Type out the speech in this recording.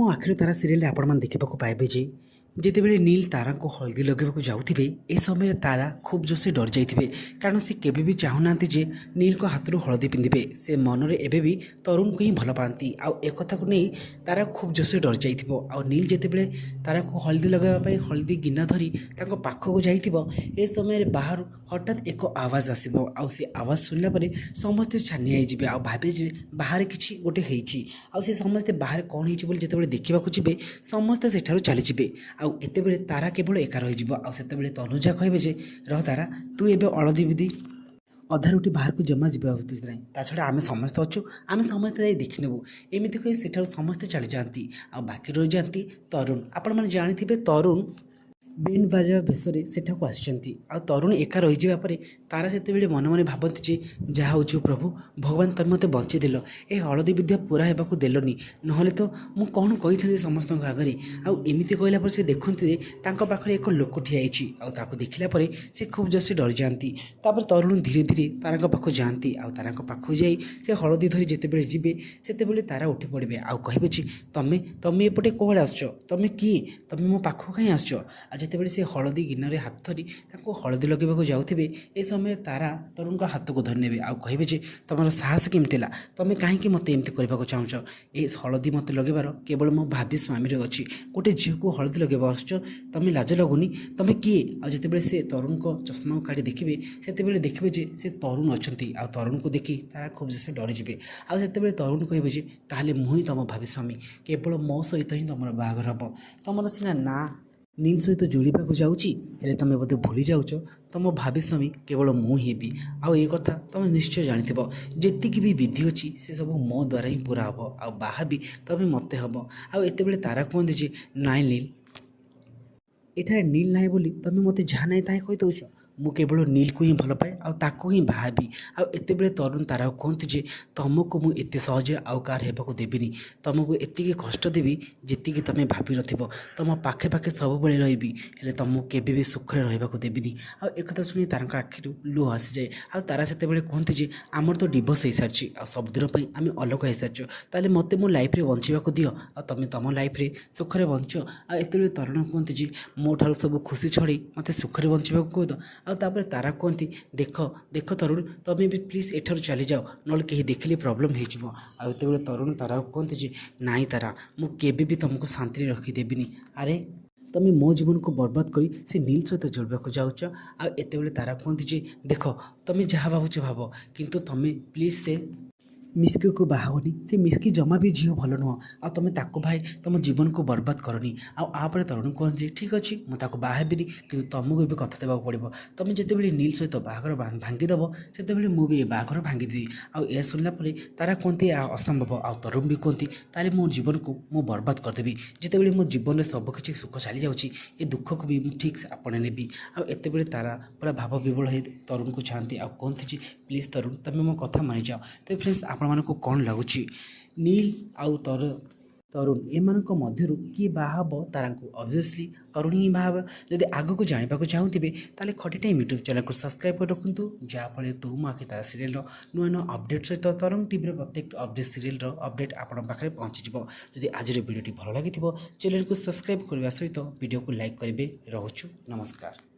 ମୋ ଆଖିର ତାରା ସିରିଏଲରେ ଆପଣମାନେ ଦେଖିବାକୁ ପାଇବେ ଯେ ଯେତେବେଳେ ନୀଲ ତାରାଙ୍କୁ ହଳଦୀ ଲଗାଇବାକୁ ଯାଉଥିବେ, ଏ ସମୟରେ ତାରା ଖୁବ୍ ଜୋରସେ ଡରିଯାଇଥିବେ, କାରଣ ସେ କେବେ ବି ଚାହୁଁନାହାନ୍ତି ଯେ ନୀଲଙ୍କ ହାତରୁ ହଳଦୀ ପିନ୍ଧିବେ। ସେ ମନରେ ଏବେ ବି ତରୁଣକୁ ହିଁ ଭଲ ପାଆନ୍ତି। ଆଉ ଏକଥାକୁ ନେଇ ତାରା ଖୁବ୍ ଜୋରସେ ଡରିଯାଇଥିବ। ଆଉ ନୀଲ ଯେତେବେଳେ ତାରାକୁ ହଳଦୀ ଲଗାଇବା ପାଇଁ ହଳଦୀ ଗିନା ଧରି ତାଙ୍କ ପାଖକୁ ଯାଇଥିବ, ଏ ସମୟରେ ବାହାରୁ ହଠାତ୍ ଏକ ଆୱାଜ ଆସିବ। ଆଉ ସେ ଆୱାଜ ଶୁଣିଲା ପରେ ସମସ୍ତେ ଛାନିଆ ହେଇଯିବେ ଆଉ ଭାବିବେ ଯେ ବାହାରେ କିଛି ଗୋଟେ ହେଇଛି। ଆଉ ସେ ସମସ୍ତେ ବାହାରେ କ'ଣ ହେଇଛି ବୋଲି ଯେତେବେଳେ ଦେଖିବାକୁ ଯିବେ, ସମସ୍ତେ ସେଠାରୁ ଚାଲିଯିବେ। ଆଉ ଏତେବେଳେ ତାରା କେବଳ ଏକା ରହିଯିବ। ଆଉ ସେତେବେଳେ ତନୁଜା କହିବେ ଯେ ରହ ତାରା, ତୁ ଏବେ ହଳଦୀ ବିଧି ଅଧାରୁ ଉଠି ବାହାରକୁ ଜମା ଯିବା ଉଚିତ ନାହିଁ। ତା ଛଡ଼ା ଆମେ ସମସ୍ତେ ଅଛୁ, ଆମେ ସମସ୍ତେ ଯାଇ ଦେଖିନେବୁ। ଏମିତି କହି ସେଠାରୁ ସମସ୍ତେ ଚାଲିଯାଆନ୍ତି ଆଉ ବାକି ରହିଯାଆନ୍ତି ତରୁଣ। ଆପଣମାନେ ଜାଣିଥିବେ, ତରୁଣ ବେଣ୍ଡ ବାଜା ବେଶରେ ସେଠାକୁ ଆସିଛନ୍ତି। ଆଉ ତରୁଣ ଏକା ରହିଯିବା ପରେ ତାରା ସେତେବେଳେ ମନେ ମନେ ଭାବନ୍ତି ଯେ ଯାହା ହେଉଛି ପ୍ରଭୁ ଭଗବାନ, ତମେ ମୋତେ ବଞ୍ଚେଇଦେଲ, ଏ ହଳଦୀ ବିଦ୍ୟା ପୁରା ହେବାକୁ ଦେଲନି, ନହେଲେ ତ ମୁଁ କ'ଣ କହିଥାନ୍ତି ସମସ୍ତଙ୍କ ଆଗରେ? ଆଉ ଏମିତି କହିଲା ପରେ ସେ ଦେଖନ୍ତି ଯେ ତାଙ୍କ ପାଖରେ ଏକ ଲୋକ ଠିଆ ହେଇଛି। ଆଉ ତାକୁ ଦେଖିଲା ପରେ ସେ ଖୁବ୍ ଜୋରସେ ଡରିଯାଆନ୍ତି। ତାପରେ ତରୁଣ ଧୀରେ ଧୀରେ ତାରାଙ୍କ ପାଖକୁ ଯାଆନ୍ତି। ଆଉ ତାରାଙ୍କ ପାଖକୁ ଯାଇ ସେ ହଳଦୀ ଧରି ଯେତେବେଳେ ଯିବେ, ସେତେବେଳେ ତାରା ଉଠି ପଡ଼ିବେ ଆଉ କହିବେ ଯେ ତମେ ଏପଟେ କୁଆଡ଼େ ଆସୁଛ? ତମେ କିଏ? ତମେ ମୋ ପାଖକୁ କାହିଁ ଆସୁଛ? ଆଉ ଯେତେବେଳେ ସେ ହଳଦୀ ଗିନାରେ ହାତ ଧରି ତାଙ୍କୁ ହଳଦୀ ଲଗାଇବାକୁ ଯାଉଥିବେ, ଏ ସମୟରେ ତାରା ତରୁଣଙ୍କ ହାତକୁ ଧରିନେବେ ଆଉ କହିବେ ଯେ ତୁମର ସାହସ କେମିତି ହେଲା? ତମେ କାହିଁକି ମୋତେ ଏମିତି କରିବାକୁ ଚାହୁଁଛ? ଏ ହଳଦୀ ମୋତେ ଲଗାଇବାର କେବଳ ମୋ ଭାବି ସ୍ୱାମୀର ଅଛି। ଗୋଟେ ଝିଅକୁ ହଳଦୀ ଲଗାଇବାକୁ ଆସୁଛ ତମେ, ଲାଜ ଲାଗୁନି? ତମେ କିଏ? ଆଉ ଯେତେବେଳେ ସେ ତରୁଣଙ୍କ ଚଷମାକୁ କାଢ଼ି ଦେଖିବେ, ସେତେବେଳେ ଦେଖିବେ ଯେ ସେ ତରୁଣ ଅଛନ୍ତି। ଆଉ ତରୁଣକୁ ଦେଖି ତାରା ଖୁବ୍ ଜୋରସେ ଡରିଯିବେ। ଆଉ ସେତେବେଳେ ତରୁଣ କହିବେ ଯେ ତାହେଲେ ମୁଁ ହିଁ ତୁମ ଭାବି ସ୍ୱାମୀ, କେବଳ ମୋ ସହିତ ହିଁ ତୁମର ବାହାଘର ହେବ। ତୁମର ସିନା ନାଁ ନୀଲ ସହିତ ଯୋଡ଼ିବାକୁ ଯାଉଛି, ହେଲେ ତୁମେ ବୋଧେ ଭୁଲି ଯାଉଛ, ତୁମ ଭାବି ସ୍ୱାମୀ କେବଳ ମୁଁ ହିଁ ହେବି। ଆଉ ଏ କଥା ତୁମେ ନିଶ୍ଚୟ ଜାଣିଥିବ, ଯେତିକି ବି ବିଧି ଅଛି ସେସବୁ ମୋ ଦ୍ୱାରା ହିଁ ପୁରା ହେବ ଆଉ ବାହା ବି ତୁମେ ମୋତେ ହେବ। ଆଉ ଏତେବେଳେ ତାରା କୁହନ୍ତି ଯେ ନାଇଁ ନୀଲ, ଏଠାରେ ନୀଲ ନାହିଁ ବୋଲି ତୁମେ ମୋତେ ଯାହା ନାହିଁ ତାହା କହିଦେଉଛ? ମୁଁ କେବଳ ନୀଲକୁ ହିଁ ଭଲ ପାଏ ଆଉ ତାକୁ ହିଁ ବାହା ହେବି। ଆଉ ଏତେବେଳେ ତରୁଣ ତାରାକୁ କୁହନ୍ତି ଯେ ତୁମକୁ ମୁଁ ଏତେ ସହଜରେ ଆଉ କାହାର ହେବାକୁ ଦେବିନି। ତୁମକୁ ଏତିକି କଷ୍ଟ ଦେବି ଯେତିକି ତୁମେ ଭାବିନଥିବ। ତୁମ ପାଖେ ପାଖେ ସବୁବେଳେ ରହିବି, ହେଲେ ତୁମକୁ କେବେ ବି ସୁଖରେ ରହିବାକୁ ଦେବିନି। ଆଉ ଏକଥା ଶୁଣି ତାରାଙ୍କ ଆଖିରୁ ଲୁହ ଆସିଯାଏ। ଆଉ ତାରା ସେତେବେଳେ କୁହନ୍ତି ଯେ ଆମର ତ ଡିଭୋର୍ସ ହେଇସାରିଛି ଆଉ ସବୁଦିନ ପାଇଁ ଆମେ ଅଲଗା ହେଇସାରିଛୁ। ତାହେଲେ ମୋତେ ମୋ ଲାଇଫ୍ରେ ବଞ୍ଚିବାକୁ ଦିଅ ଆଉ ତୁମେ ତୁମ ଲାଇଫ୍ରେ ସୁଖରେ ବଞ୍ଚ। ଆଉ ଏତେବେଳେ ତରୁଣ କୁହନ୍ତି ଯେ ମୋ ଠାରୁ ସବୁ ଖୁସି ଛଡ଼େଇ ମୋତେ ସୁଖରେ ବଞ୍ଚିବାକୁ କୁହ ତ? ଆଉ ତାପରେ ତାରା କୁହନ୍ତି, ଦେଖ ଦେଖ ତରୁଣ, ତୁମେ ବି ପ୍ଲିଜ୍ ଏଠାରୁ ଚାଲିଯାଅ, ନହେଲେ କେହି ଦେଖିଲେ ପ୍ରୋବ୍ଲେମ୍ ହେଇଯିବ। ଆଉ ଏତେବେଳେ ତରୁଣ ତାରାକୁ କୁହନ୍ତି ଯେ ନାଇଁ ତାରା, ମୁଁ କେବେ ବି ତୁମକୁ ଶାନ୍ତିରେ ରଖିଦେବିନି। ଆରେ, ତୁମେ ମୋ ଜୀବନକୁ ବର୍ବାଦ କରି ସେ ନୀଲ ସହିତ ଯୋଡ଼ିବାକୁ ଯାଉଛ। ଆଉ ଏତେବେଳେ ତାରା କୁହନ୍ତି ଯେ ଦେଖ, ତୁମେ ଯାହା ଭାବୁଛ ଭାବ, କିନ୍ତୁ ତୁମେ ପ୍ଲିଜ୍ ସେ ମିସ୍କିକୁ ବାହା ହୁଅନି। ସେ ମିସ୍କି ଜମା ବି ଝିଅ ଭଲ ନୁହଁ ଆଉ ତୁମେ ତାକୁ ଭାଇ ତୁମ ଜୀବନକୁ ବର୍ବାଦ କରନି। ଆଉ ଆପରେ ତରୁଣ କୁହନ୍ତି, ଠିକ୍ ଅଛି, ମୁଁ ତାକୁ ବାହା ହେବିନି, କିନ୍ତୁ ତୁମକୁ ଏବେ କଥା ଦେବାକୁ ପଡ଼ିବ। ତୁମେ ଯେତେବେଳେ ନୀଲ ସହିତ ବାହାଘର ଭାଙ୍ଗିଦେବ, ସେତେବେଳେ ମୁଁ ବି ଏ ବାହାଘର ଭାଙ୍ଗିଦେବି। ଆଉ ଏହା ଶୁଣିଲା ପରେ ତାରା କୁହନ୍ତି, ଏହା ଅସମ୍ଭବ। ଆଉ ତରୁଣ ବି କୁହନ୍ତି, ତାହେଲେ ମୋ ଜୀବନକୁ ମୁଁ ବର୍ବାଦ କରିଦେବି। ଯେତେବେଳେ ମୋ ଜୀବନରେ ସବୁକିଛି ସୁଖ ଚାଲିଯାଉଛି, ଏ ଦୁଃଖକୁ ବି ମୁଁ ଠିକ୍ ସେ ଆପଣେଇ ନେବି। ଆଉ ଏତେବେଳେ ତାରା ପୁରା ଭାବ ବିହ୍ୱଳ ହେଇ ତରୁଣକୁ ଚାହାନ୍ତି ଆଉ କୁହନ୍ତି ଯେ ପ୍ଲିଜ୍ ତରୁଣ, ତୁମେ ମୋ କଥା ମାନିଯାଅ। ତେବେ ଫ୍ରେଣ୍ଡସ୍, ଆପଣମାନଙ୍କୁ କ'ଣ ଲାଗୁଛି, ନୀଲ ଆଉ ତରୁଣ ଏମାନଙ୍କ ମଧ୍ୟରୁ କିଏ ବାହା ହେବ ତାରାଙ୍କୁ? ଅବଭିୟସଲି ତରୁଣ ହିଁ ବାହା ହେବ। ଯଦି ଆଗକୁ ଜାଣିବାକୁ ଚାହୁଁଥିବେ, ତାହେଲେ ଖଟି ଟାଇମ୍ ୟୁଟ୍ୟୁବ୍ ଚ୍ୟାନେଲକୁ ସବସ୍କ୍ରାଇବ୍ କରି ରଖନ୍ତୁ, ଯାହାଫଳରେ ତୁ ମୋ ଆଖି ତାରା ସିରିଏଲର ନୂଆ ନୂଆ ଅପଡ଼େଟ୍ ସହିତ ତରଙ୍ଗ ଟିଭିର ପ୍ରତ୍ୟେକ ଅପଡ଼େଟ୍ ସିରିଏଲର ଅପଡ଼େଟ୍ ଆପଣଙ୍କ ପାଖରେ ପହଞ୍ଚିଯିବ। ଯଦି ଆଜିର ଭିଡ଼ିଓଟି ଭଲ ଲାଗିଥିବ, ଚ୍ୟାନେଲକୁ ସବସ୍କ୍ରାଇବ୍ କରିବା ସହିତ ଭିଡ଼ିଓକୁ ଲାଇକ୍ କରିବେ। ରହୁଛୁ, ନମସ୍କାର।